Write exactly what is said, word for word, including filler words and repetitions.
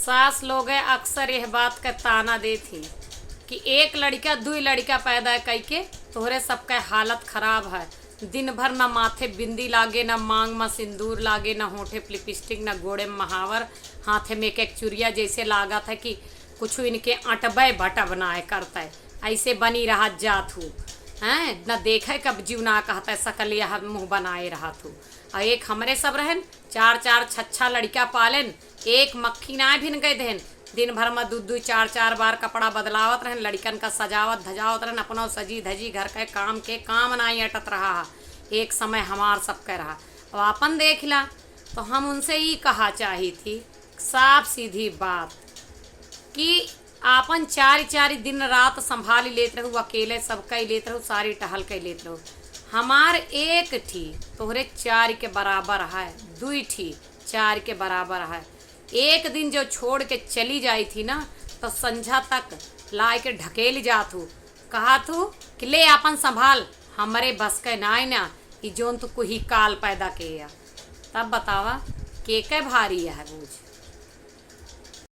सास लोगे अक्सर यह बात का ताना देत ही कि एक लड़िका, दुई लड़िका पैदा कइके तोहरे सबके हालत खराब है। दिन भर न माथे बिंदी लागे, न मांग में सिंदूर लागे, न होठे लिपस्टिक, न गोड़े में महावर, हाथे में एक एक चुरिया, जैसे लागत है कि कुछ इनके अटबे बटब नाय करते, ऐसे बनी रहत जात हूँ। हैं, न देखे कब जीव ना कहते, सकल यह मुँह बनाए रहत हूँ। और एक हमरे सब रहन, चार चार छच्छा लड़िका पालेन, एक मक्खी नाय भिन गए देहन। दिन भर में दू दू चार चार बार कपड़ा बदलावत रहन, लड़िकन का सजावत धजावत रहन, अपनो सजी धजी घर के काम के काम नाय अटत रहा। एक समय हमार सबके रहा। अब आपन देख ला, तो हम उनसे ई कहा चाही थी, साफ सीधी बात, कि आपन चारि चारि दिन रात संभाल लेत रहू, अकेले सब कई लेत रहू, सारी टहल कई लेत रहू। हमार एक ठी तोहरे चारि के बराबर है, दुई ठी चारि के बराबर है। एक दिन जो छोड़ के चली जाई थी ना, तो संझा तक लाए के ढकेल जात हूँ, कहा थू कि ले आपन संभाल, हमरे बस के नाय ना, ई जोन तू कुही काल पैदा के या। तब बतावा, के के भारी है बोझ?